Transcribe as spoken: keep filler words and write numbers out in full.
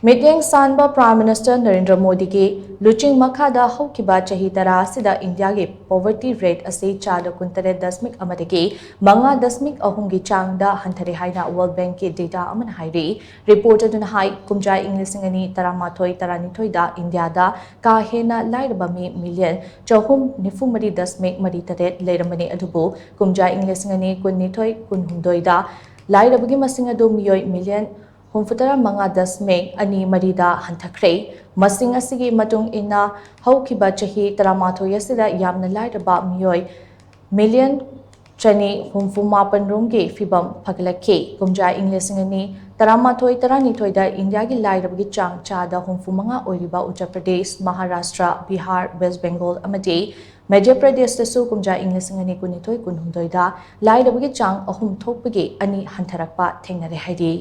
ꯃꯤꯠꯌꯦꯡ ꯁꯥꯟꯕ Prime Minister Narendra ꯃꯣꯗꯤꯒꯤ ꯂꯨꯆꯤꯡ ꯃꯈꯥꯗ ꯍꯧꯈꯤꯕ ꯆꯍꯤ ꯇꯔꯥ ꯑꯁꯤꯗ ꯏꯟꯗꯤꯌꯥꯒꯤ poverty rate ꯑꯁꯤ ꯆꯥꯗ ꯀꯨꯟꯇꯔꯦꯠ ꯗꯁꯃꯤꯛ ꯑꯃꯗꯒꯤ ꯃꯉꯥ ꯗꯁꯃꯤꯛ ꯑꯍꯨꯝꯒꯤ ꯆꯥꯡꯗ ꯍꯟꯊꯔꯦ ꯍꯥꯏꯅ World Bankꯀꯤ data ꯑꯃꯅ ꯍꯥꯏꯔꯤ꯫ Report ꯑꯗꯨꯅ ꯍꯥꯏ, ꯀꯨꯝꯖꯥ ꯏꯪ ꯂꯤꯁꯤꯡ ꯑꯅꯤ ꯇꯔꯥꯃꯥꯊꯣꯏ ꯇꯔꯥꯅꯤꯊꯣꯏꯗ ꯏꯟꯗꯤꯌꯥꯗ ꯀꯥ ꯍꯦꯟꯅ ꯂꯥꯏꯔꯕ ꯃꯤ ꯃꯤꯂꯤꯌꯟ ꯆꯍꯨꯝ ꯅꯤꯐꯨ ꯃꯔꯤ ꯗꯁꯃꯤꯛ ꯃꯔꯤ ꯇꯔꯦꯠ ꯂꯩꯔꯝꯕꯅꯤ, ꯑꯗꯨꯕꯨ ꯀꯨꯝꯖꯥ ꯏꯪ ꯂꯤꯁꯤꯡ ꯑꯅꯤ ꯀꯨꯟꯅꯤꯊꯣꯏ ꯀꯨꯟꯍꯨꯝꯗꯣꯏꯗ ꯂꯥꯏꯔꯕꯒꯤ ꯃꯁꯤꯡ ꯑꯗꯨ ꯃꯤꯑꯣꯏ ꯃꯤꯂꯤꯌꯟ ꯍꯨꯝꯐꯨꯇꯔꯥ ꯃꯉꯥ ꯗꯁꯃꯤꯛ ꯑꯅꯤ ꯃꯔꯤꯗ ꯍꯟꯊꯈ꯭ꯔꯦ꯫ ꯃꯁꯤꯡ ꯑꯁꯤꯒꯤ ꯃꯇꯨꯡ ꯏꯟꯅ, ꯍꯧꯈꯤꯕ ꯆꯍꯤ ꯇꯔꯥꯃꯥꯊꯣꯏ ꯑꯁꯤꯗ ꯌꯥꯝꯅ ꯂꯥꯏꯔꯕ ꯃꯤꯑꯣꯏ ꯃꯤꯂꯤꯌꯟ ꯆꯅꯤ ꯍꯨꯝꯐꯨ ꯃꯥꯄꯟ ꯔꯣꯝꯒꯤ ꯐꯤꯕꯝ ꯐꯒꯠꯂꯛꯈꯤ꯫ ꯀꯨꯝꯖꯥ ꯏꯪ ꯂꯤꯁꯤꯡ ꯑꯅꯤ ꯇꯔꯥꯃꯥꯊꯣꯏ ꯇꯔꯥꯅꯤꯊꯣꯏꯗ ꯏꯟꯗꯤꯌꯥꯒꯤ ꯂꯥꯏꯔꯕꯒꯤ ꯆꯥꯡ ꯆꯥꯗ ꯍꯨꯝꯐꯨ ꯃꯉꯥ ꯑꯣꯏꯔꯤꯕ ꯎꯠꯇꯔ ꯄ꯭ꯔꯗꯦꯁ, ꯃꯍꯥꯔꯥꯁꯇ꯭ꯔ, ꯕꯤꯍꯥꯔ, ꯋꯦꯁ ꯕꯦꯡꯒꯣꯜ ꯑꯃꯗꯤ ꯃꯙ꯭ꯌ ꯄ꯭ꯔꯗꯦꯁꯇꯁꯨ ꯀꯨꯝꯖꯥ ꯏꯪ ꯂꯤꯁꯤꯡ ꯑꯅꯤ ꯀꯨꯟꯅꯤꯊꯣꯏ ꯀꯨꯟꯍꯨꯝꯗꯣꯏꯗ ꯂꯥꯏꯔꯕꯒꯤ ꯆꯥꯡ ꯑꯍꯨꯝ ꯊꯣꯛꯄꯒꯤ ꯑꯅꯤ ꯍꯟꯊꯔꯛꯄ ꯊꯦꯡꯅꯔꯦ ꯍꯥꯏꯔꯤ꯫